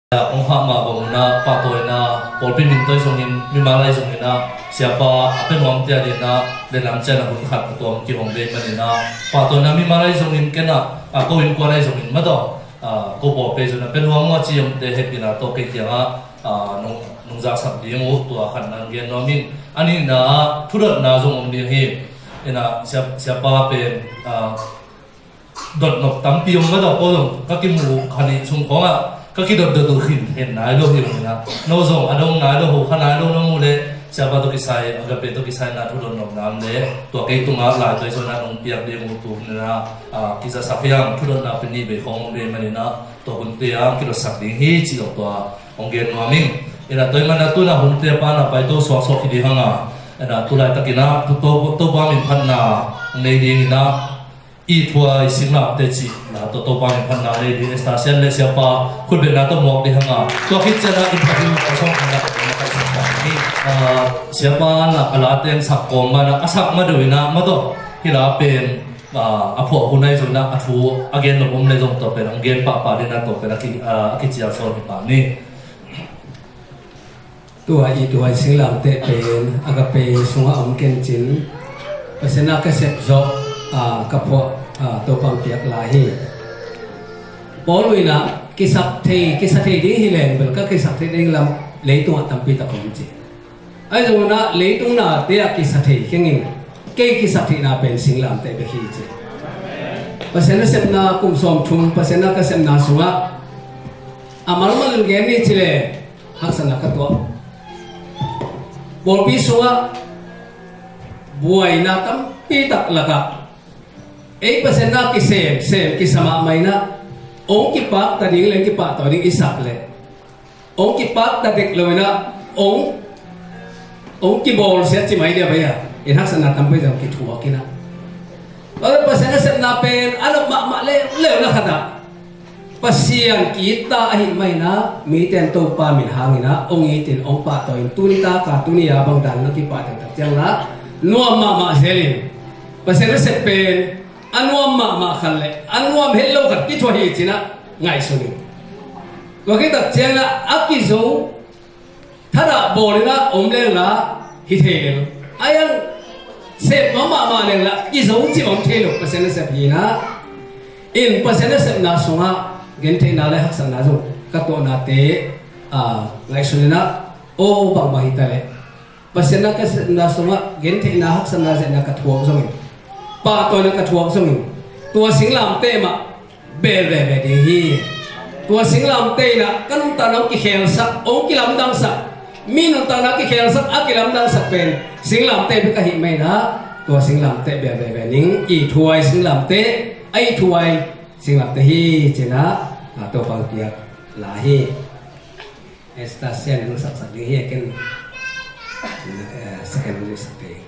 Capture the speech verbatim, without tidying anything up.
Hong hah mah bang un ah, pahtawina pawlpi min tawh zongin, mimal ahi zongin ah, siapa a pia nuam te adingin ah, lehlam ciang ah hun khat a tuam kihong ve manin ah, pahtawina mimal ahi zongin ken ah, a ko innkuan ahi zongin mah tawh, a ko pawlpi zongin ah pia nuam uh a ci omte hehpihna tawh kei kiangah, a, nong, nong zahsak ding uh, tua khat na gen nuam ing. A nihna ah thudotna zong om ding hi. Ina, sia, siapa pen, a, dotnop tampi om ka dawh ko zong ka kimuh kha nih sung khawngah ka kidotdot uh khin hen nai lo hi ung ina. No zong a dong nai lo, ho kha nai lo na muh leh siapa tawh kisai, Agape tawh kisai na thu dotnopna om leh tua kei tungah laitawi zong na nong piak ding uh tu hun ina, a, kizasak hi ang. Thudotna pen nih vei khawng om ve manin ah tua hunte ah kidotsak ding hi cih zong tua hong gen nuam ing. Ina, tua ahih manin ah tu-in ah hunte pan ah paito suaksuak hi ding hang a, ina, tu laitakin ah tu To, Topa min phatna hong nei ding ina, ithuai singlamteh cih na tawh Topa min phatna nei ding, Esther Sian le siapa khutbetna tawh muak ding hang a, tua khit ciangin interview a sawng khat na, a, siapa na a la teng sak kawm ma na, a sak ma deuh ina mah tawh hih la pen, a, a phuah hun ahi zongin ah a thu a gen nop om le zong tua pen hong gen pahpah ding ina, tua pen a ki, a, a kicial sawn hi pah ni. Tua ithuai singlamteh pen Agape sungah om kencin, Pasian a ka sep zawh, a, ka phuah, a, Topa hong piak lai hi. Paul in ah kisak thei, kisa thei ding hi leng bel ka kisak thei ding lam leitungah tampi tak om ci. Ahi zongin ah leitung nate ah kisa thei keng in, kei kisak theihna pen singlamteh bek hi ci. Pasian a sepna kum sawmthum, Pasian a ka sepna sungah a malmal in gen ni ci leh, haksatna ka tuah. Pawlpi sungah buaina tampi tak lakah ei Pasian na kisem, sem, kisa mahmah ina, hong kipakta ding le hong kipahtawi ding i sak leh, hong kipakta dek lo ina, hong, hong kibawlsia ci mai dia bai a, in haksatna tampi zong kithuak ina. Pasian a sepna pen a nop mahmah leuleu na khat ah Pasian ki-itta ahih manin ah, mite in Topa min hangin ah hong it in, hong pahtawi in, tuni tak a, tuni a bang dan in hong kipahtawi tak ciangin ah nuam mahmah zel in, Pasian a sep pen a nuam mahmah khat le a nuam het lo khat kithuah hi ci-in ah ngaihsun in. Tua khit tak ciangin ah a kizo thadah bawl in ah om leng la hi thei lel. A iang sep mahmah leng la kizo cih om thei lo, Pasian a sep hi-in ah. In Pasian a sepna sungah gentheihna le haksatna zong ka tuahnate, a, ngaihsun in ah, aw, bangmah hi ta leh Pasian a ka sepna sungah gentheihna, haksatna, ze-etna ka thuak zongin, pahtawina ka thuak zongin, tua singlamteh mah bel veve ding hi. Tua singlamteh in ah ka nuntakna hong kikhelsak, hong kilamdangsak, mi nuntakna kikhelsak, a kilamdangsak pen singlamteh bek ahih manin ah, tua singlamteh bel veve ning, ithuai singlamteh, a ithuai singlamteh hi ci-in ah, a, Topa hong piak lai hi. Esther Sian in hong saksak ding hi, a ken, eh, second hong sak ding.